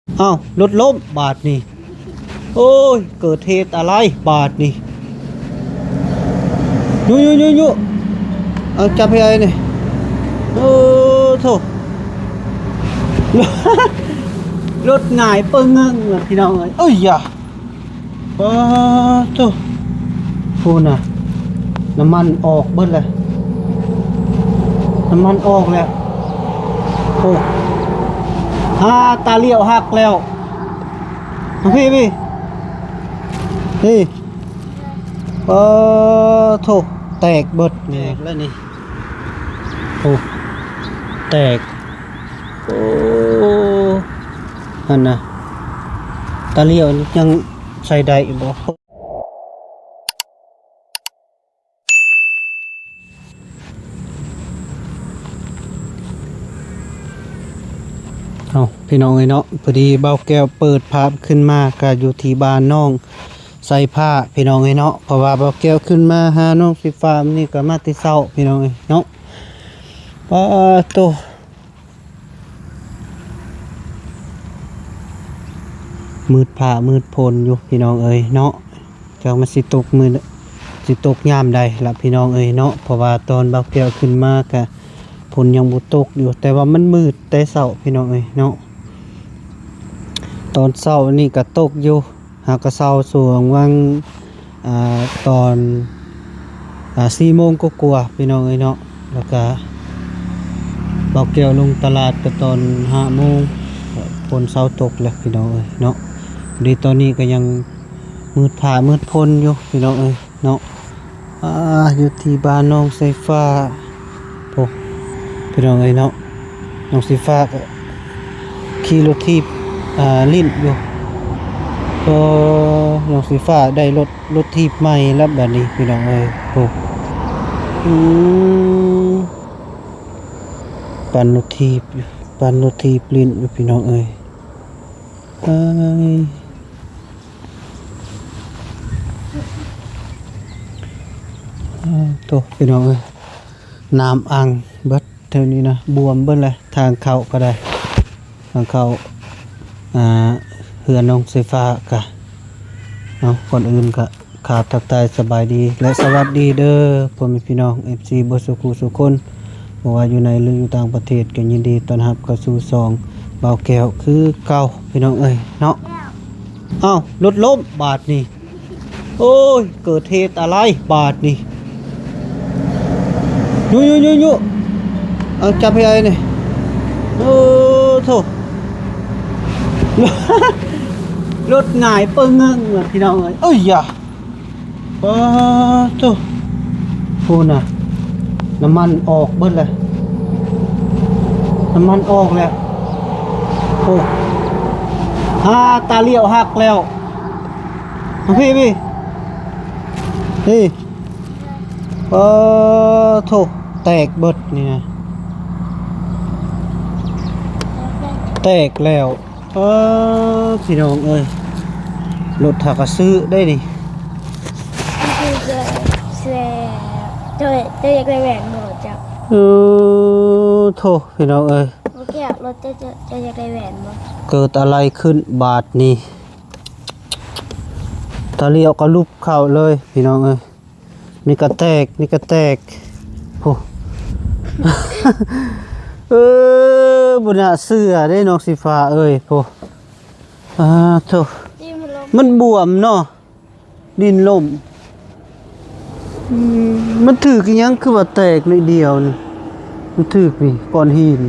ອ້າວ ລົດລົ້ມບາດນີ້. ໂອ້ຍ ເກີດເຫດອາໄລບາດນີ້. ຍຸໆໆໆ ເອົາ ຈັບໃຫ້ອ້າຍນີ້. ໂອ້ໂທ້ ລົດຫງາຍປຶ້ງງຶ້ງລະພີ່ນ້ອງເອີຍ. ເອີຍຢາ ປາໂທ້ ພຸ້ນນະ ນ້ຳມັນອອກເບິດແລ້ວ ນ້ຳມັນອອກແລ້ວ. ໂອ້ ອາ ຕາລ້ຽວຫັກແລ້ວ. ມາພີ້ ພີ້ ພີ້. ປາໂທ້ ແຕກເບິດນີ້ ແຕກແລ້ວນີ້. ໂອ້ ແຕກ. ໂອ້ ຫັ້ນນະ ຕາລ້ຽວຍັງໃຊ້ໄດ້ຢູ່ບໍ່? ເອົ້າ ພີ່ນ້ອງເອີຍເນາະ, ພໍດີບ່າວແກ້ວເປີດພາບຂຶ້ນມາ ກະຢູ່ທີ່ບ້ານນ້ອງໄຊຟ້າ ພີ່ນ້ອງເອີຍເນາະ, ເພາະວ່າບ່າວແກ້ວຂຶ້ນມາຫານ້ອງສີຟ້າມື້ນີ້ ກະມາແຕ່ເຊົ້າ ພີ່ນ້ອງເອີຍເນາະ. ປາໂທ້ ມືດຟ້າມືດຝົນຢູ່ ພີ່ນ້ອງເອີຍເນາະ, ຈັກມັນຊິຕົກມື້ ຊິຕົກຍາມໃດລະ ພີ່ນ້ອງເອີຍເນາະ, ເພາະວ່າຕອນບ່າວແກ້ວຂຶ້ນມາກະຝົນຍັງບໍ່ຕົກຢູ່ ແຕ່ວ່າມັນມືດແຕ່ເຊົ້າ ພີ່ນ້ອງເອີຍເນາະ. ຕອນເຊົ້ານີ້ກະຕົກຢູ່ ຫາກະເຊົ້າຊ່ວງຫວ່າງ ອ່າ ຕອນ ອ່າ ສີ່ໂມງກວ່າໆ ພີ່ນ້ອງເອີຍເນາະ, ແລ້ວກະບ່າວແກ້ວລົງຕະຫຼາດກະຕອນຫ້າໂມງ ຝົນເຊົາຕົກແລ້ວ ພີ່ນ້ອງເອີຍເນາະ. ດີຕອນນີ້ກະຍັງມືດຟ້າມືດຝົນຢູ່ ພີ່ນ້ອງເອີຍເນາະ. ອ່າ ຢູ່ທີ່ບ້ານນ້ອງໄຊຟ້າ ໂອ້ ພີ່ນ້ອງເອີຍເນາະ, ນ້ອງໄຊຟ້າກະຂີ່ລົດຖີບ ອ່າ ຫຼິ້ນຢູ່. ໂອ້ ນ້ອງໄຊຟ້າໄດ້ລົດ ລົດຖີບໃໝ່ແລ້ວບາດນີ້ ພີ່ນ້ອງເອີຍ. ໂອ້ ອືມ ປັ່ນລົດຖີບ ປັ່ນລົດຖີບຫຼິ້ນຢູ່ ພີ່ນ້ອງເອີຍ. ເອີຍ ໂອ້ ໂທ້ ພີ່ນ້ອງເອີຍ, ນ້ຳອັ່ງເບິດແຖວນີ້ນະ ບວມເບິດແຫຼະ. ທາງເຂົ້າກະໄດ້ ທາງເຂົ້າ ອ່າ ເຮືອນນ້ອງໄຊຟ້າກະ ເອົາ ກ່ອນອື່ນກະ ຂາບທັກທາຍສະບາຍດີ ແລະ ສະຫວັດດີເດີ ພໍ່ແມ່ພີ່ນ້ອງ ເອັຟຊີ ເບິດສູ່ຜູ້ສູ່ຄົນ, ບໍ່ວ່າຢູ່ໃນ ຫຼື ຢູ່ຕ່າງປະເທດ ກໍຍິນດີຕ້ອນຮັບເຂົ້າສູ່ຊ່ອງບ່າວແກ້ວຄືເກົ່າ ພີ່ນ້ອງເອີຍເນາະ. ອ້າວ ລົດລົ້ມບາດນີ້. ໂອ້ຍ ເກີດເຫດອາໄລບາດນີ້. ຍຸໆໆໆ ເອົາ ຈັບໃຫ້ອ້າຍນີ້. ໂອ້ໂທ້ ລົດຫງາຍປຶ້ງງຶ້ງລະ ພີ່ນ້ອງເອີຍ. ເອີຍຢາ ປາໂທ້ ພຸ້ນນະ ນ້ຳມັນອອກເບິດແລ້ວ ນ້ຳມັນອອກແລ້ວ. ໂອ້ ອາ ຕາລ້ຽວຫັກແລ້ວ. ມາພີ້ ພີ້ ພີ້. ປາໂທ້ ແຕກເບິດນີ້ນະ ແຕກແລ້ວ. ເອີ ພີ່ນ້ອງເອີຍ ລົດຫາກະຊື້ໄດ້ນີ້. ເຈົ້າ ເຈົ້າຢາກໄດ້ແວ່ນບໍ່ເຈົ້າ? ເອີ ໂທ້ ພີ່ນ້ອງເອີຍ ບໍ່ແກ້ວ ລົດເຈົ້າ ເຈົ້າ ເຈົ້າຢາກໄດ້ແວ່ນບໍ່? ເກີດອາໄລຂຶ້ນບາດນີ້ ຕາລ້ຽວກະຫຼຸບເຂົ້າເລີຍ ພີ່ນ້ອງເອີຍ. ນີ້ກະແຕກ ນີ້ກະແຕກ ໂອ້ ເອີ ບໍ່ໜ້າເຊື່ອເດ້ ນ້ອງສີຟ້າເອີຍ ໂອ້ ອາໂທ້ ມັນບວມເນາະ ດິນລົ້ມ. ອືມ ມັນຖືກອີ່ຫຍັງຄືວ່າແຕກໜ້ອຍດຽວນີ້? ມັນຖືກນີ້ ກ້ອນຫີນ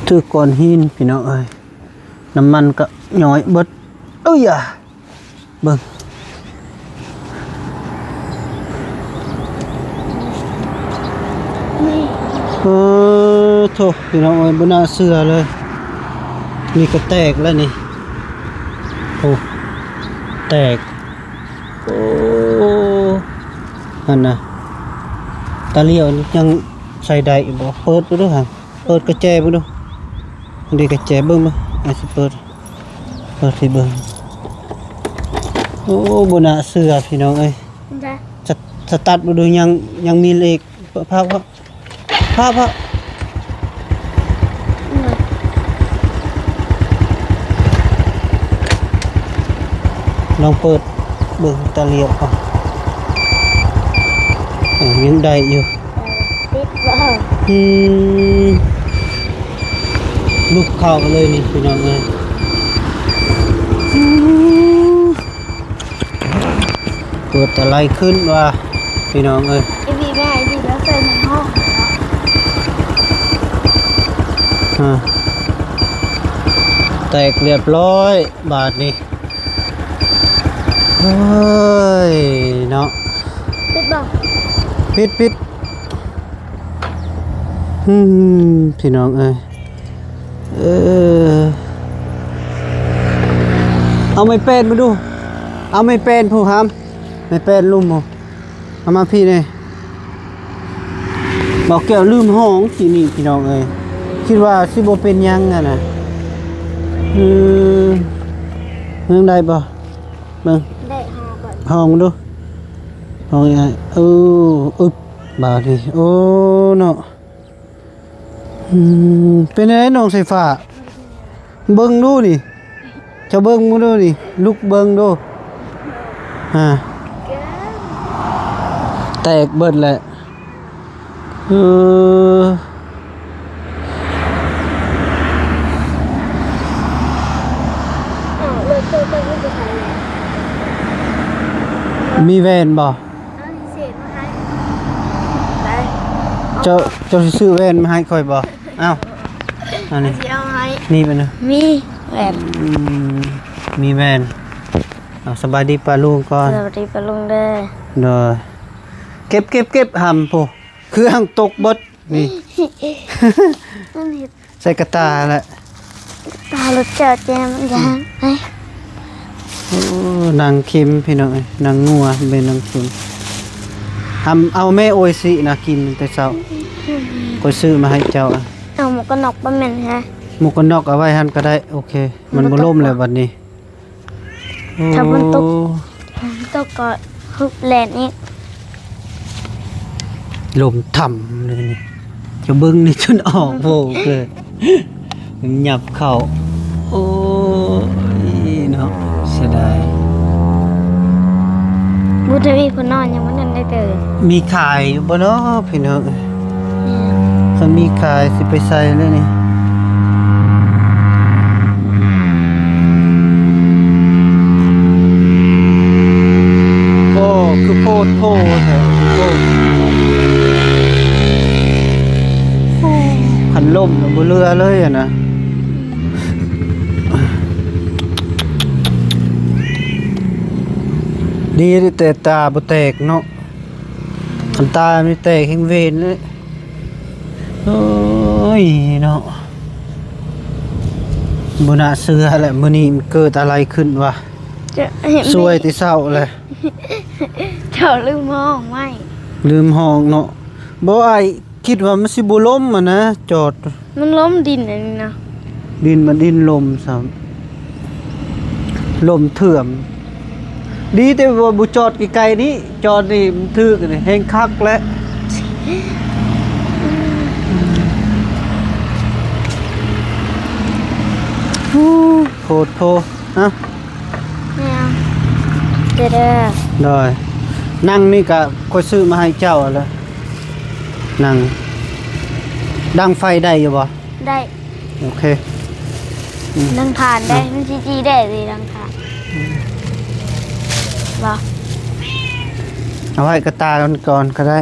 ຖືກກ້ອນຫີນ ພີ່ນ້ອງເອີຍ. ນ້ຳມັນກະຍ້ອຍເບິດ. ເອີຍ ເບິ່ງ ເອີ ໂທ້ ພີ່ນ້ອງເອີຍ ບໍ່ໜ້າເຊື່ອເລີຍ. ນີ້ກະແຕກແລ້ວນີ້ ໂອ້ ແຕກ. ໂອ້ ຫັ້ນນະ ຕາລ້ຽວຍັງໃຊ້ໄດ້ຢູ່ບໍ່? ເປີດເບິ່ງດູຫັ້ນ ເປີດກະແຈເບິ່ງດູ. ເດກະແຈ ເບິ່ງ ເບິ່ງ ອ້າຍຊິເປີດ ເປີດໃຫ້ເບິ່ງ. ໂອ້ ບໍ່ໜ້າເຊື່ອ ພີ່ນ້ອງເອີຍ. ສະ ສະຕັດບໍ່ດູ ຍັງ ຍັງມີເລກ ພາວະ. ພາ ພາ ລອງເປີດເບິ່ງຕາຫຼຽວກ່ອນ. ເອີ ຍັງໄດ້ຢູ່. ຕິດບໍ່? ອືມ ລຸກເຂົ້າເລີຍນີ້ພີ່ນ້ອງເອີຍ. ອືມ ເກີດອະໄລຂຶ້ນວະພີ່ນ້ອງເອີຍ? ໄອ້ບີບາ ໄອ້ບີບາ ໃສ່ໃນຫ້ອງ ອາ ແຕກລຽບລ້ອຍບາດນີ້. ເຮີ້ຍເນາະ ປິດບໍ່? ປິດ ປິດ. ອືມ ພີ່ນ້ອງເອີຍ ເອີ ເອົາໄມ້ແປ້ນມາດູ ເອົາໄມ້ແປ້ນຜູ້ຫາມ ໄມ້ແປ້ນລຸ່ມຜູ້ ເອົາມາພີ້ແດ່. ບໍ່ແກ້ວລືມຫ້ອງກີ້ນີ້ພີ່ນ້ອງເອີຍ ຄິດວ່າຊິບໍ່ເປັນຫຍັງຫັ້ນນະ. ອືມ ຍັງໄດ້ບໍ່? ເບິ່ງ ໄດ້ ຫ້ອງກ່ອນ ຫ້ອງດູ ຫ້ອງ ເອີ ອຶບ ບາດນີ້ ໂອ້ ເນາະ. ອືມ ເປັນຈັ່ງໃດນ້ອງສາຍຟ້າ? ເບິ່ງດູນີ້ ເຈົ້າເບິ່ງດູນີ້ ລຸກເບິ່ງດູ ອາ ແຕກເບິດແຫຼະ. ເອີ ມີແວ່ນບໍ່? ເອົາເສດມາໃຫ້ ໄດ້ ເຈົ້າ ເຈົ້າຊິຊື້ແວ່ນມາໃຫ້ຂ້ອຍບໍ່? ເອົ້າ ອັນນີ້ ຊິເອົາໃຫ້ ມີບໍ່ນະ? ມີແວ່ນ ອືມ ມີແວ່ນ. ເອົາ ສະບາຍດີປ້າລຸງກ່ອນ ສະບາຍດີປ້າລຸງເດີ ໂດຍ. ເກັບ ເກັບ ເກັບ ຫຳພຸ້ນ ເຄື່ອງຕົກເບິດນີ້ ມັນເຮັດ ໃສ່ກະຕ່າແຫຼະ ກະຕ່າລົດເຈົ້າແຈມ ອືມ ຢ່າງໄປ. ໂອ້ ນາງຄິມພີ່ນ້ອງເອີຍ ນາງງົວ ແມ່ນນາງຄິມ. ຫຳ ເອົາແມ່ໂອອິຊິນະ ກິນແຕ່ເຊົ້າ ຂ້ອຍຊື້ມາໃຫ້ເຈົ້າ. ເອົາໝວກກັນນັອກບໍ່ແມ່ນຫະ? ໝວກກັນນັອກເອົາໄວ້ຫັ້ນກໍໄດ້ ໂອເຄ ມັນບໍ່ລົ້ມແລ້ວບັດນີ້. ໂອ້ ຖ້າຝົນຕົກ ຝົນຕົກກໍຮຶບແລ່ນອີກ ລົມທຳເລີຍນີ້. ຈະເບິ່ງນີ້ຈົນອອກໂພກເລີຍ ມັນຫຍັບເຂົ້າ. ໂອ້ຍເນາະ ເສຍດາຍ. ບຸດທະວີເພິ່ນນອນຍັງບໍ່ທັນໄດ້ຕື່ນ. ມີຂາຍຢູ່ບໍ່ເນາະພີ່ນ້ອງ? ຄັນມີຂາຍຊິໄປໃສ່ເລີຍນີ້. ໂອ້ ຄືໂພດໂພແທ້. ໂອ້ ໂອ້ ຄັນລົ້ມລະບໍ່ເຫຼືອເລີຍຫັ້ນນະ. ດີແຕ່ຕາບໍ່ແຕກເນາະ. ຄັນຕາມັນແຕກແຮງເວນເລີຍ. ໂອ້ຍເນາະ ບໍ່ໜ້າເຊື່ອແຫຼະ ມື້ນີ້ມັນເກີດອະໄລຂຶ້ນວະ. ສວຍແຕ່ເຊົ້າແຫຼະ. ເຈົ້າລືມຫ້ອງໄວ້. ລືມຫ້ອງເນາະ. ບໍ່ ອ້າຍ ຄິດວ່າມັນຊິບໍ່ລົ້ມຫັ້ນນະ ຈອດ. ມັນລົ້ມດິນອັນນີ້ນະ. ດິນມັນດິນລົມຊ້ຳ ລົມເຖື່ອມ. ດີແຕ່ວ່າບໍ່ຈອດໃກ້ໆນີ້ ຈອດນີ້ມັນຖືກນີ້ແຮງຄັກແຫຼະ. ໂພດໂພ ຮະ. ແມ່ນ ເດີ ໂດຍ. ນັ່ງນີ້ກະຂ້ອຍຊື້ມາໃຫ້ເຈົ້າຫັ້ນແຫຼະ. ນັ່ງ ດັງໄຟໄດ້ຢູ່ບໍ່? ໄດ້. ໂອເຄ ອືມ ດັງຖ່ານໄດ້. ອືມ ມັນຊິຈີແດ້ເລີຍດັງຖ່ານ. ອືມ ບໍ່ ເອົາໄວ້ກະຕ່າກ່ອນກໍໄດ້.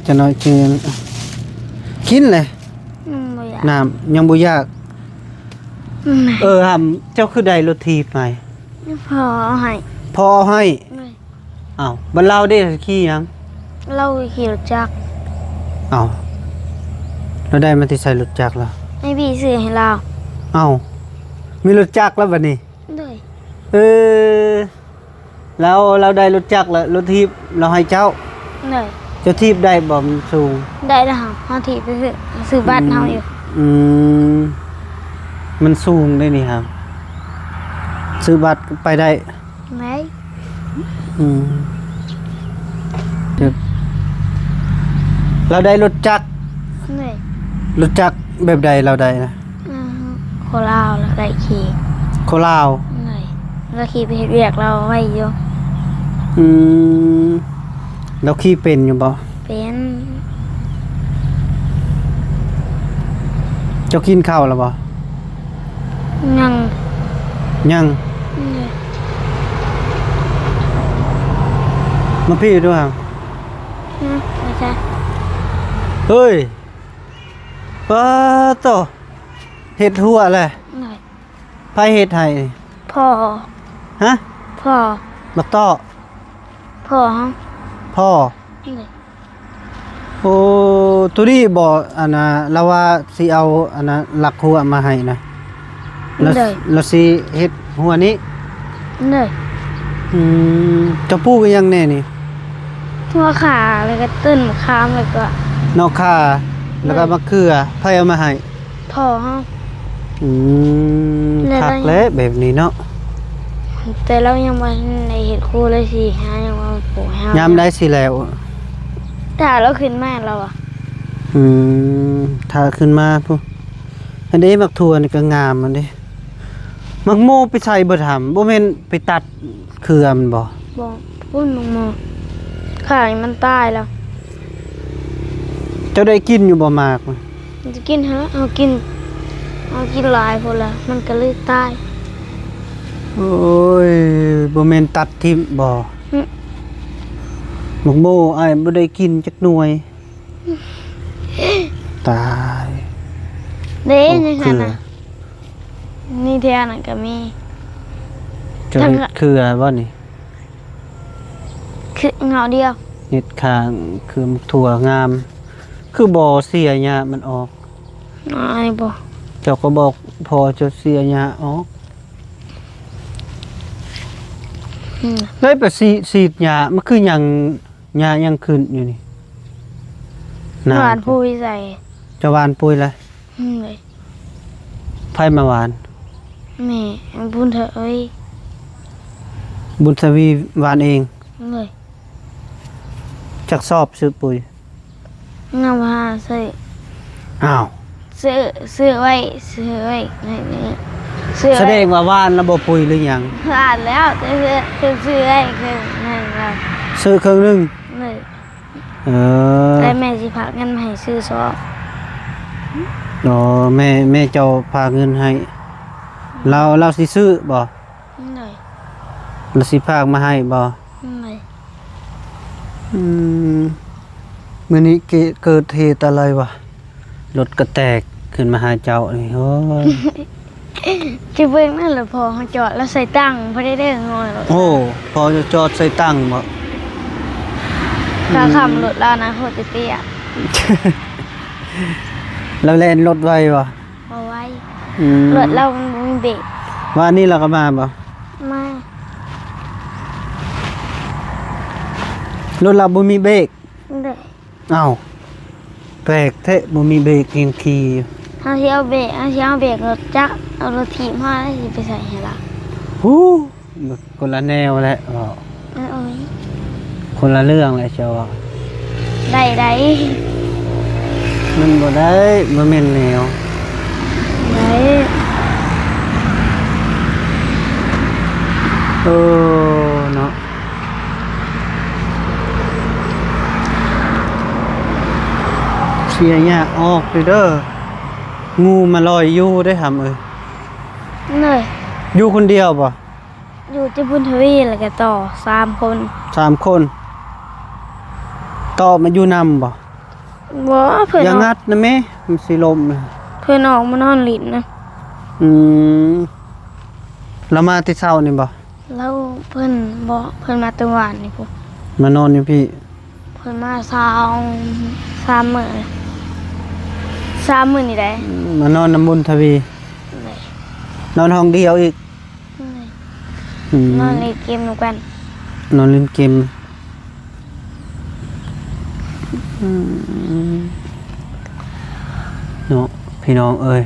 ຈະໜ້ອຍຈຶ່ງກິນເລີຍ. ອືມ ບໍ່ຢາກ ນ້ຳຍັງບໍ່ຢາກ. ອືມ ເອີ ຫຳ ເຈົ້າຄືໄດ້ລົດຖີບໃໝ່? ພໍ່ເອົາໃຫ້. ພໍ່ເອົາໃຫ້? ເອີຍ. ອ້າວ ບັດລາວເດ້ຂີ່ຫຍັງ? ລາວຂີ່ລົດຈັກ. ອ້າວ ລາວໄດ້ມາແຕ່ໃສລົດຈັກລາວ? ໄອ້ບີຊື້ໃຫ້ລາວ. ອ້າວ ມີລົດຈັກແລ້ວບັດນີ້? ໂດຍ. ເອີ ລາວ ລາວໄດ້ລົດຈັກແລ້ວ ລົດຖີບລາວໃຫ້ເຈົ້າ? ໂດຍ. ເຈົ້າຖີບໄດ້ບໍ່? ມັນສູງ. ໄດ້ແລ້ວ ເຮົາ ເຮົາຖີບໄປຊື້ ຊື້ບັດເຮົາຢູ່. ອືມ ອືມ ມັນສູງເດ້ນີ້ຫາ ຊື້ບັດໄປໄດ້. ໄດ້. ອືມ ລາວໄດ້ລົດຈັກ ໂດຍ ຮູ້ຈັກແບບໃດລາວໄດ້ນະ? ອືມ ຄົນລາວລາວໄດ້ຂີ່. ຄົນລາວ? ໂດຍ ລາວຂີ່ໄປເຮັດວຽກລາວໄວຢູ່. ອືມ ລາວຂີ່ເປັນຢູ່ບໍ່? ເປັນ. ເຈົ້າກິນເຂົ້າແລ້ວບໍ່? ຍັງ. ຍັງ? ໂດຍ ມາພີ້ດູຫາ. ອືມ ບໍ່ໃຊ່. ເຮີ້ຍ ປາໂຕ ເຮັດຫົວແຫຼະ. ໂດຍ ໃຜເຮັດໃຫ້? ພໍ່. ຮະ? ພໍ່. ບັກເຕາະ? ພໍ່ເຮົາ. ພໍ່? ໂດຍ. ໂອ້ ໂຕນີ້ບໍ່? ອັນນ່າ ລາວວ່າຊິເອົາ ອັນນ່າ ຫຼັກຫົວມາໃຫ້ນະ. ລາວ ໂດຍ ລາວຊິເຮັດຫົວນີ້. ໂດຍ. ອືມ ເຈົ້າປູກອີ່ຫຍັງແດ່ນີ້? ຫົວຂ່າ ແລ້ວກໍຕົ້ນມະຂາມ ແລ້ວກໍ ເນາະຂ່າ ແລ້ວກໍ ໂດຍ ມະເຂືອ. ໃຜເອົາມາໃຫ້? ພໍ່ເຮົາ. ອືມ ແລ້ວ ຄັກແຫຼະແບບນີ້ເນາະ. ແຕ່ລາວຍັງບໍ່ທັນໄດ້ເຮັດຄູ ເລີຍຊິຫາຫຍັງມາປູກໃຫ້ເຮົາ. ຍາມໃດຊິແລ້ວ? ຖ້າລາວຂຶ້ນມາລາວວ່າ. ອືມ ຖ້າຂຶ້ນມາພຸ້ນ. ອັນນີ້ໝາກຖົ່ວນີ້ກໍງາມອັນນີ້. ໝາກໂມໄປໃສ່ບໍ່ທຳ? ບໍ່ແມ່ນໄປຕັດເຄືອມັນບໍ່? ບໍ່ ພຸ້ນໝາກໂມ ຂ້າງນີ້ມັນຕາຍແລ້ວ. ເຈົ້າໄດ້ກິນຢູ່ບໍ່ໝາກ? ມັນຈະກິນຫັ້ນລະ ເຮົາກິນ ເຮົາກິນຫຼາຍໂພດລະ ມັນກໍເລີຍຕາຍ. ໂອ້ຍ ບໍ່ແມ່ນຕັດຖິ້ມບໍ່? ຫຶ ໝາກໂມອ້າຍບໍ່ໄດ້ກິນຈັກໜ່ວຍ. ຕາຍ ເດ້ ໂອ້ ໃນຫັ້ນນະ ເຄືອ ນີ້ແຖວນັ້ນກໍມີ. ເຈົ້າເຮັດເຄືອບໍ່ນີ້? ຄືເຫງົ້າດຽວ ເຮັດຂ້າງຄືໝາກຖົ່ວງາມ. ຄືບໍ່ເສຍຫຍ້າມັນອອກ? ອ້າຍບໍ່ ເຈົ້າກໍບອກພໍ່ເຈົ້າເສຍຫຍ້າອອກ. ອືມ ໄດ້ໄປສີດ ສີດຫຍ້າ ມັນຄືຫຍັງ ຫຍ້າຍັງຂຶ້ນຢູ່ນີ້. ຫວ່ານປຸ໋ຍໃສ່. ເຈົ້າຫວ່ານປຸ໋ຍລະ? ອືມ ໂດຍ. ໃຜມາຫວ່ານ? ແມ່ ບຸນທະວີ. ບຸນທະວີຫວ່ານເອງ? ໂດຍ. ຈັກສອບຊື້ປຸ໋ຍ? ຍັງບໍ່ຫາຊື້. ອ້າວ ຊື້ ຊື້ໄວ້ ຊື້ໄວ້ ໃນນີ້ ຊື້ໄວ້. ສະແດງວ່າຫວ່ານລະບໍ່ປຸ໋ຍຫຼືຫຍັງ? ຫວ່ານແລ້ວ ແຕ່ຊື້ ຊື້ໄວ້ ຄືນັ້ນລະ ຊື້ເຄິ່ງໜຶ່ງ. ເອີ ແຕ່ແມ່ຊິພາກເງິນມາໃຫ້ຊື້ສອບ. ອໍ ແມ່ ແມ່ເຈົ້າພາກເງິນໃຫ້. ລາວ ລາວຊິຊື້ບໍ່? ໂດຍ. ລາວຊິພາກມາໃຫ້ບໍ່? ໂດຍ. ອືມ ມື້ນີ້ເກີດ ເກີດເຫດອະໄລວະ? ລົດກະແຕກຂຶ້ນມາຫາເຈົ້ານີ້. ໂອ້ຍ ຈະເບິ່ງນັ້ນລະ ພໍ່ເຮົາຈອດລະໃສ່ຕັງບໍ່ໄດ້ເດີ. ໂອ້ ພໍ່ເຈົ້າຈອດໃສ່ຕັງບໍ່? ຂາຄຳລົດລາວນະ ໂຄດຈະເຕ້ຍ. ລາວແລ່ນລົດໄວບໍ່? ບໍ່ໄວ. ອືມ ລົດລາວມັນບໍ່ມີເບຣກ. ວານນີ້ລາວກໍມາບໍ່? ມາ. ລົດລາວບໍ່ມີເບຣກ? ໂດຍ. ອ້າວ ແປກແທ້ ບໍ່ມີເບຣກຍັງຂີ່ຢູ່. ເຮົາຊິເອົາເບຣກ ເຮົາຊິເອົາເບຣກລົດຈັກ ເອົາລົດຖີບມາ ແລ້ວຊິໄປໃສ່ໃຫ້ລາວ. ຫູ ຄົນລະແນວແຫຼະເວົ້າ. ເອີ ໂອ້ຍ ຄົນລະເລື່ອງແຫຼະເຈົ້າເວົ້າ. ໄດ້ໃດ໋. ມັນບໍ່ໄດ້ ບໍ່ແມ່ນແນວ. ໄດ້. ເອີ ເນາະ. ເສຍຫຍ້າອອກເດີ ເດີ. ງູມາລອຍຢູ່ເດ້ຫຳເອີຍ. ເລີຍ. ຢູ່ຄົນດຽວບໍ່? ຢູ່ແຕ່ບຸນທະວີ ແລ້ວກໍຕໍ່ສາມຄົນ. ສາມຄົນ. ຕໍ່ມາຢູ່ນຳບໍ່? ບໍ່ ເພິ່ນ ຢ່າ ອອກ ງັດນະແມ່ ມັນຊິລົ້ມນະ. ເພິ່ນອອກມານອນຫຼິ້ນນະ. ອືມ ລາວມາແຕ່ເຊົ້ານີ້ບໍ່? ແລ້ວເພິ່ນບໍ່ ເພິ່ນມາແຕ່ວານນີ້ພຸ້ນ. ມານອນຢູ່ພີ້? ເພິ່ນມາສອງສາມມື້ ສາມມື້ນີ້ໄດ໋. ອືມ ມານອນນຳບຸນທະວີ. ໂດຍ. ນອນຫ້ອງດຽວອີກ. ໂດຍ. ອືມ ນອນຫຼິ້ນເກມນຳກັນ. ນອນຫຼິ້ນເກມ. ອືມ ເນາະ ພີ່ນ້ອງເອີຍ.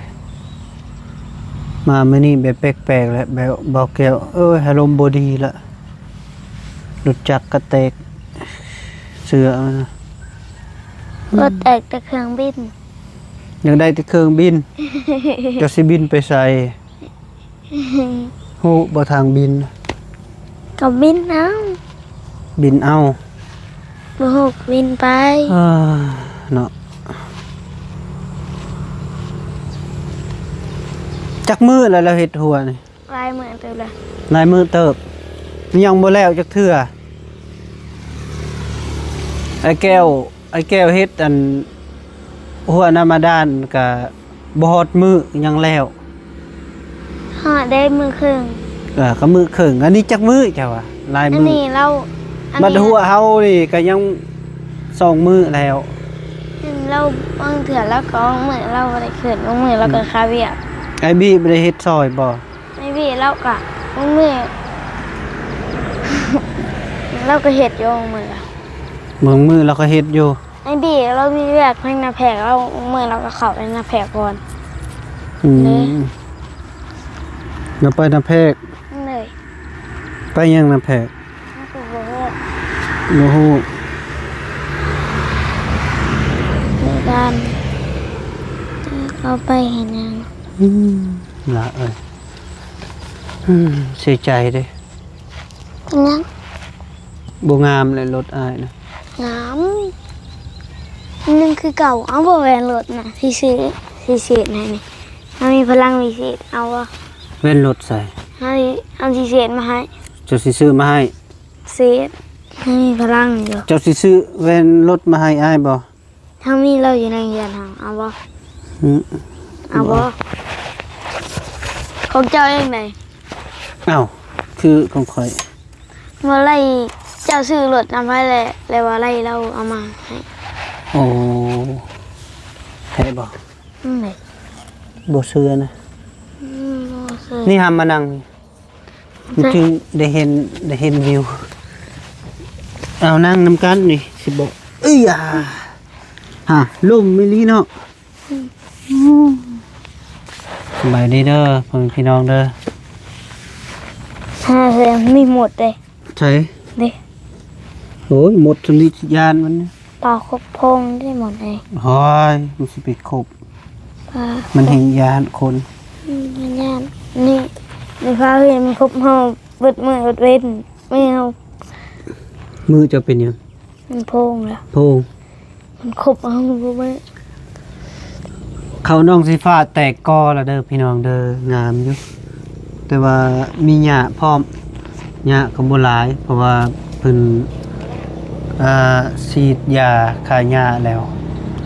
ມາມື້ນີ້ແບບແປກໆ ແຫຼະ ແບບເບົາແກ້ວເອີຍ ອາລົມບໍ່ດີລະ. ລົດຈັກກະແຕກ ເສື້ອ ອືມ ລົດແຕກແຕ່ເຄື່ອງບິນ. ຢາກໄດ້ແຕ່ເຄື່ອງບິນ. ຈະຊິບິນໄປໃສ? ຮູ້ບໍ່ທາງບິນ? ກໍບິນເອົາ. ບິນເອົາ? ບໍ່ຮູ້ ບິນໄປ. ເອີ ເນາະ. ຈັກມື້ແລ້ວລາວເຮັດຮົ້ວນີ້? ຫຼາຍມື້ເຕີບແລ້ວ. ຫຼາຍມື້ເຕີບ. ຍັງບໍ່ແລ້ວຈັກເທື່ອ. ອ້າຍແກ້ວ ອ້າຍແກ້ວເຮັດອັນ ຮົ້ວນ້ຳບາດານກະບໍ່ຮອດມື້ຍັງແລ້ວ. ຮອດໄດ້ມື້ເຄິ່ງ. ເອີ ກະມື້ເຄິ່ງ. ອັນນີ້ຈັກມື້ເຈົ້າວ່າ? ຫຼາຍມື້. ອັນນີ້ລາວ ອັນນີ້ ບັດຮົ້ວເຮົານີ້ກະຍັງສອງມື້ແລ້ວ. ລາວບາງເທື່ອລາວກໍອອກມື້ ລາວບໍ່ໄດ້ຂຶ້ນ. ບາງມື້ລາວກໍຄາວຽກ. ອ້າຍບີບໍ່ໄດ້ເຮັດຊ່ອຍບໍ່? ອ້າຍບີລາວກະ ບາງມື້ລາວກໍເຮັດຢູ່. ບາງມື້ລາວ ບາງມື້ລາວກໍເຮັດຢູ່. ໄອ້ບີລາວມີວຽກທາງນາແພກ ລາວມື້ລາວກໍເຂົ້າໄປນາແພກກ່ອນ. ອືມ ເດ້ ລາວໄປນາແພກ. ເລີຍ ໄປຫຍັງນາແພກ? ເຮົາກໍບໍ່ຮູ້ ບໍ່ຮູ້ຄືກັນ. ເຮົາໄປເຮັດຫຍັງ? ອືມ ຫຼ້າເອີຍ ອືມ ເສຍໃຈເດ້. ຫຍັງ? ບໍ່ງາມແຫຼະລົດອ້າຍນະ. ງາມ ໜຶ່ງຄືເກົ່າ. ເອົາ ບໍ່ແມ່ນລົດນະ ຊິຊື້ ຊິເສດໃຫ້ນີ້. ເຮົາມີພະລັງວິເສດ ເອົາບໍ່? ແວ່ນລົດໃສ? ເຮົາ ເຮົາຊິເສດມາໃຫ້. ເຈົ້າຊິຊື້ມາໃຫ້? ເສດ ເຮົາມີພະລັງຢູ່. ເຈົ້າຊິຊື້ແວ່ນລົດມາໃຫ້ອ້າຍບໍ່? ເຮົາມີແລ້ວຢູ່ໃນເຮືອນເຮົາ ເອົາບໍ່? ອືມ ເອົາບໍ່? ບໍ່. ຂອງເຈົ້າເອງໃດ? ເອົ້າ ຄືຂອງຂ້ອຍ. ບໍ່ໄລ່ ເຈົ້າຊື້ລົດນຳໃຜແຫຼະ ແລ້ວບໍ່ໄລ່ລາວເອົາມາໃຫ້. ໂອ້ ແທ້ບໍ່? ອືມ ບໍ່ເຊື່ອນະ. ອືມ ບໍ່ເຊື່ອ. ນີ້ຫາມານັ່ງນີ້ ມັນຈຶ່ງໄດ້ເຫັນ ໄດ້ເຫັນວິວ. ເອົາ ນັ່ງນຳກັນນີ້ ຊິບອກ. ເອີຍ ຫາ ລົມອີ່ຫຼີເນາະ. ອືມ ສະບາຍດີເດີ ພໍ່ແມ່ພີ່ນ້ອງເດີ. ຫາ ມີມົດເດ້. ໃສ? ເດ້. ໂອ້ຍ ມົດຊຳນີ້ຊິຢ້ານມັນ. ປາຄົບໂພງເດ້ມົດເດ້. ໂອ້ຍ ມັນຊິໄປຄົບ. ປາ ມັນແຮ່ງຢ້ານຄົນ. ອືມ ມັນຢ້ານ. ນີ້ ນີ້ພາເຫັນຄົບເຮົາເບິດມື້ເບິດເວັນ. ແມວ ມືເຈົ້າເປັນຫຍັງ? ມັນໂພງລະ ໂພງ. ມັນຄົບເອົາບໍ່ແມ່ນ. ເຂົ້ານ້ອງສີຟ້າແຕກກໍລະເດີພີ່ນ້ອງເດີ ງາມຢູ່ ແຕ່ວ່າມີຫຍ້າພ້ອມ. ຫຍ້າກໍບໍ່ຫຼາຍ ເພາະວ່າເພິ່ນ ເອີ ສີດຢາຂ້າຫຍ້າແລ້ວ.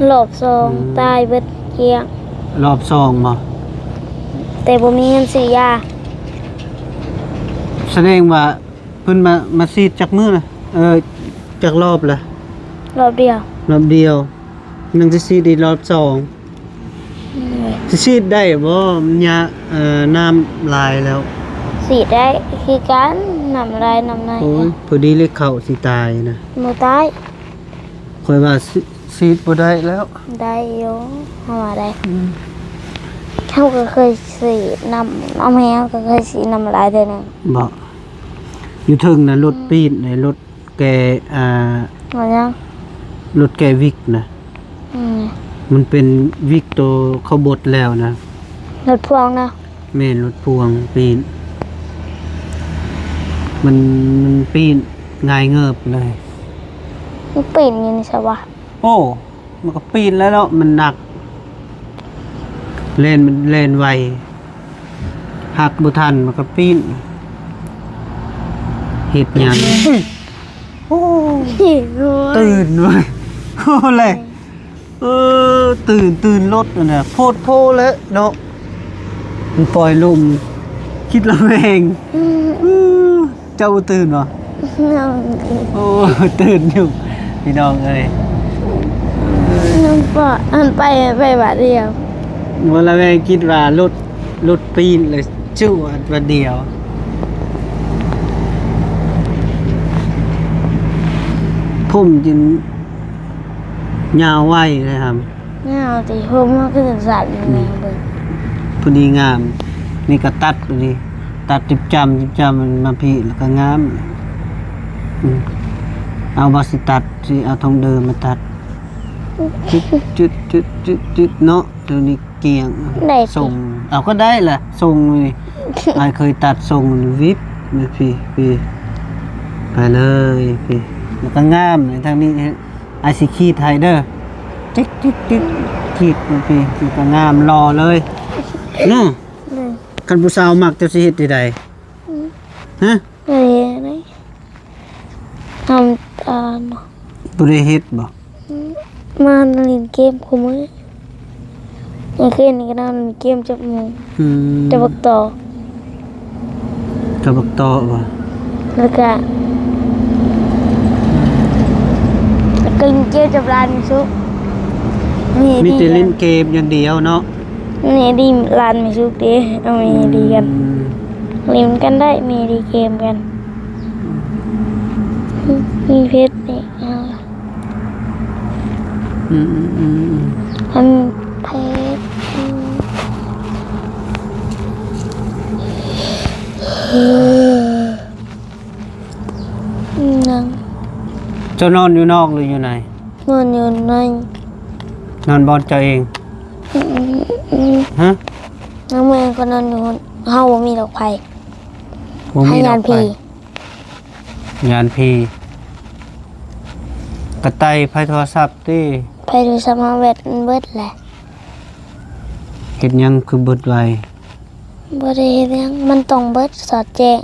ລອບສອງ ອືມ ຕາຍເບິດກ້ຽງ. ລອບສອງບໍ່? ແຕ່ບໍ່ມີເງິນຊື້ຢາ. ສະແດງວ່າ ເພິ່ນມາ ມາສີດຈັກມື້ນະ? ເອີ ຈັກລອບລະ? ລອບດຽວ. ລອບດຽວ. ຍັງຊິສີດອີກລອບສອງ. ອືມ ຊິສີດໄດ້ບໍ່? ມັນຍາ ເອີ ນ້ຳຫຼາຍແລ້ວ. ສີດໄດ້ຄືກັນ ນ້ຳຫຼາຍນ້ຳໜ້ອຍ. ໂອ້ຍ ພໍດີເລີຍເຂົ້າຊິຕາຍນະ. ບໍ່ຕາຍ. ຂ້ອຍວ່າ ສີ ສີດບໍ່ໄດ້ແລ້ວ. ໄດ້ຢູ່ ເຮົາວ່າໄດ້. ອືມ ເຮົາກໍເຄີຍສີດນ້ຳ ນ້ຳແຮງ ເຮົາກໍເຄີຍສີດນ້ຳລາຍເທື່ອໜຶ່ງ. ບໍ່ ຢູ່ເທິງນະ ລົດ ອືມ ປີນໃນລົດແກ່ ອ່າ ວ່າຫຍັງ? ລົດແກ່ວິກນະ. ອືມ ມັນເປັນວິກໂຕເຂົາບົດແລ້ວນະ. ລົດພວງນະ? ແມ່ນ ລົດພວງປີນ ມັນ ມັນປີນງ່າຍເງີບເລີຍ. ມັນປີນຢູ່ໃນສະຫວະ. ໂອ້ ມັນກໍປີນແລ້ວເນາະ ມັນໜັກ ແລ່ນ ມັນແລ່ນໄວ ຫັກບໍ່ທັນ ມັນກໍປີນ. ເຮັດຫຍັງ? ໂອ້ ຕື່ນເວີຍ. ໂອ້ ແຫຼະ. ເອີ ຕື່ນ ຕື່ນລົດຫັ້ນນະ ໂພດໂພແຫຼະເນາະ ມັນປ່ອຍລົມ ຄິດລະແວງ. ອືມ ເອີ ເຈົ້າບໍ່ຕື່ນບໍ່? ຍັງ. ໂອ້ ຕື່ນຢູ່ພີ່ນ້ອງເອີຍ. ຍັງປະ ອັນໄປ ໄປບາດດຽວ ບໍ່ລະແວງ ຄິດວ່າລົດ ລົດປີນເລີຍ ຈູດບາດດຽວ. ຜົມຈຶ່ງຍາວໄວເລີຍຫຳ. ຍາວຕິ ຜົມມັນຄືສັ້ນໆ ອືມ ແນວເບິ່ງ ພໍດີງາມ. ນີ້ກໍຕັດ ພໍດີຕັດຈິບຈຳ ຈິບຈຳມັນມາພີ້ ແລ້ວກໍງາມ. ອືມ ເອົາບໍ່ ຊິຕັດ ຊິເອົາທອງເດີມາຕັດ. ຈຶດ ຈຶດ ຈຶດ ຈຶດ ຈຶດ ເນາະ ໂຕນີ້ກ້ຽງ ໄດ້ຕິ ສົ່ງ ເອົາ ກໍໄດ້ລະ ສົ່ງນີ້ ອ້າຍເຄີຍຕັດສົ່ງວິບ ນີ້ ພີ້ ພີ້ ໄປເລີຍ ພີ້ ແລ້ວກໍງາມ ທາງນີ້ ອ້າຍຊິຂີດໃຫ້ເດີ ຈິກ ຈິກ ຈິກ ຂີດ ພີ້ ມັນກໍງາມ ຫຼໍ່ເລີຍເນາະ ເລີຍ ຄັນຜູ້ສາວມັກ ເຈົ້າຊິເຮັດຈັ່ງໃດ? ອືມ ຮະ? ເອີ ນີ້ ນ້ຳຕານ ບໍ່ໄດ້ເຮັດບໍ່? ອືມ ມາຫຼິ້ນເກມຄູ່ມື້ ມື້ຄືນນີ້ກໍນອນຫຼິ້ນເກມຈັບໝູ່ ອືມ ຈັບບັກຕໍ ຈັບບັກຕໍບໍ່? ແລ້ວກະ ແລ້ວກໍຫຼິ້ນເກມກັບຫຼານແມ່ສຸກ ມີແຕ່ຫຼິ້ນເກມຢ່າງດຽວເນາະ ນີ້ດິ ຫຼານແມ່ສຸກເດ້ ເອົາແມ່ດີກັນ ອືມ ຫຼິ້ນກັນໄດ້ ແມ່ດີເກມກັນ ມີເຟສນີ້ ອືມ ອືມ ອືມ ອັນເພດ ອືມ ຫຍັງ? ເຈົ້ານອນຢູ່ນອກ ຫຼື ຢູ່ໃນ? ນອນຢູ່ໃນ ນອນບ່ອນເຈົ້າເອງ? ອືມ ອືມ ຮະ? ນອນ ເມື່ອກໍນອນຢູ່ ເຮົາບໍ່ມີດອກໄຟ ບໍ່ມີດອກໄຟ ຢ້ານຜີ ຢ້ານຜີ ກະໄຕໄຟໂທລະສັບຕິ ໄຟໂທລະສັບເຮົາແບັດມັນເບິດແຫຼະ ເຮັດຫຍັງຄືເບິດໄວ? ບໍ່ໄດ້ເຮັດຫຍັງ ມັນຕ້ອງເບິດສອດແຈ້ງ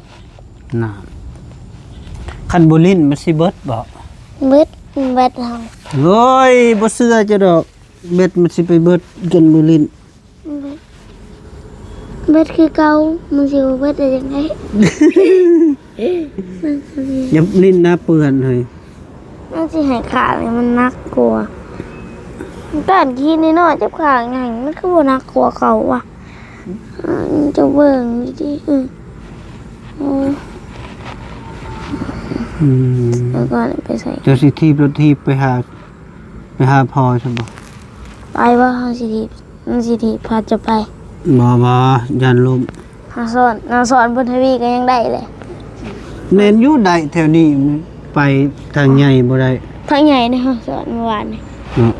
ນະ ຄັນບໍ່ຫຼິ້ນມັນຊິເບິດບໍ່? ເບິດ ແບັດເຮົາ ໂອ້ຍ ບໍ່ເຊື່ອເຈົ້າດອກ ແບັດມັນຊິໄປເບິດ ຄັນບໍ່ຫຼິ້ນ ເບິດຄືເກົ່າ ມັນຊິບໍ່ເບິດໄດ້ຈັ່ງໃດ? ຢ່າຫຼິ້ນນະເປື້ອນເຮີ້ຍ ມັນຊິໃຫ້ຂາດນີ້ມັນໜັກກວ່າ ກ້ານຂີ້ນ້ອຍໆ ຈັບຂາດຫຍັງ ມັນຄືບໍ່ໜັກກວ່າເກົ່າວະ? ເຈົ້າເບິ່ງດີໆ ອື ໂອ້ຍ ອືມ ແລ້ວກໍໄປໃສ່ ເຈົ້າຊິຖີບລົດຖີບໄປຫາ ໄປຫາພໍ່ຊັ້ນບໍ່? ໄປບໍ່? ເຮົາຊິຖີບ ມັນຊິຖີບພາເຈົ້າໄປ ບໍ່ ບໍ່ ຢ້ານລົ້ມ ເຮົາສອນ ເຮົາສອນບຸນທະວີກໍຍັງໄດ້ແຫຼະ ແມ່ນຢູ່ ໄດ້ແຖວນີ້ ໄປທາງໃຫຍ່ບໍ່ໄດ້ ທາງໃຫຍ່ນີ້ ເຮົາສອນມື້ວານນີ້ ເນາະ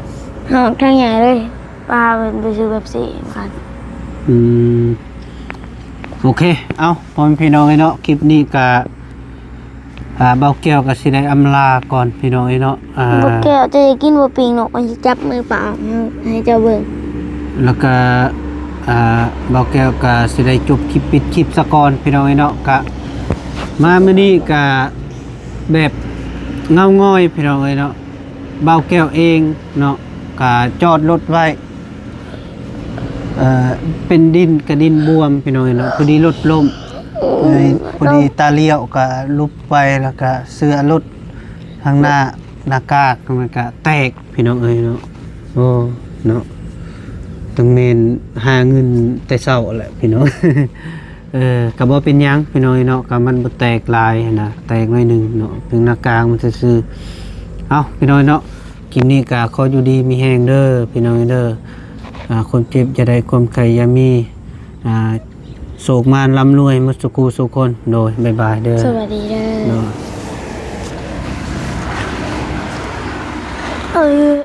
ເຮົາທາງໃຫຍ່ເລີຍ ພາເພິ່ນໄປຊື້ເປັບຊີກັນ ອືມ ໂອເຄ ເອົາ ພໍ່ແມ່ພີ່ນ້ອງເອີຍເນາະ ຄລິບນີ້ກະ ອ່າ ບ່າວແກ້ວກໍຊິໄດ້ອຳລາກ່ອນພີ່ນ້ອງເອີຍເນາະ ອ່າ ບ່າວແກ້ວ ເຈົ້າຢາກກິນບໍ່ ປີ້ງນົກ ຂ້ອຍຊິຈັບມືປາກໃຫ້ເຈົ້າເບິ່ງ ແລ້ວກໍ ອ່າ ບ່າວແກ້ວກໍຊິໄດ້ຈົບຄລິບ ປິດຄລິບຊະກ່ອນພີ່ນ້ອງເອີຍເນາະ ກະມາມື້ນີ້ກະແບບເງົາງອຍພີ່ນ້ອງເອີຍເນາະ ບ່າວແກ້ວເອງເນາະ ກະຈອດລົດໄວ້ ເອີ ເປັນດິນກະດິນບວມພີ່ນ້ອງເອີຍເນາະ ພໍດີລົດລົ້ມ ເອີ ພໍດີຕາລ້ຽວກະຫຼຸບໄປ ແລ້ວກະເສື້ອລົດທາງໜ້າ ໜ້າກາກມັນກະແຕກພີ່ນ້ອງເອີຍເນາະ ໂອ້ ເນາະ ຕ້ອງແມ່ນຫາເງິນແຕ່ເຊົ້າແຫຼະພີ່ນ້ອງ ເອີ ກໍບໍ່ເປັນຫຍັງພີ່ນ້ອງເນາະ ກໍມັນບໍ່ແຕກຫຼາຍຫັ້ນນະ ແຕກໜ້ອຍໜຶ່ງເນາະ ເພິ່ງໜ້າກາງມັນຊື່ໆ ເອົ້າ ພີ່ນ້ອງເນາະ ຄລິບນີ້ກໍຂໍຢູ່ດີມີແຮງເດີພີ່ນ້ອງເດີ ອ່າ ຄວາມເຈັບຢ່າໄດ້ ຄວາມໄຂ້ຢ່າມີ ອ່າ ໂຊກມານລ່ຳລວຍໝົດສູ່ຄູ່ສູ່ຄົນ ໂດຍ ບາຍບາຍເດີ ສະຫວັດດີເດີ ໂດຍ ເອີ.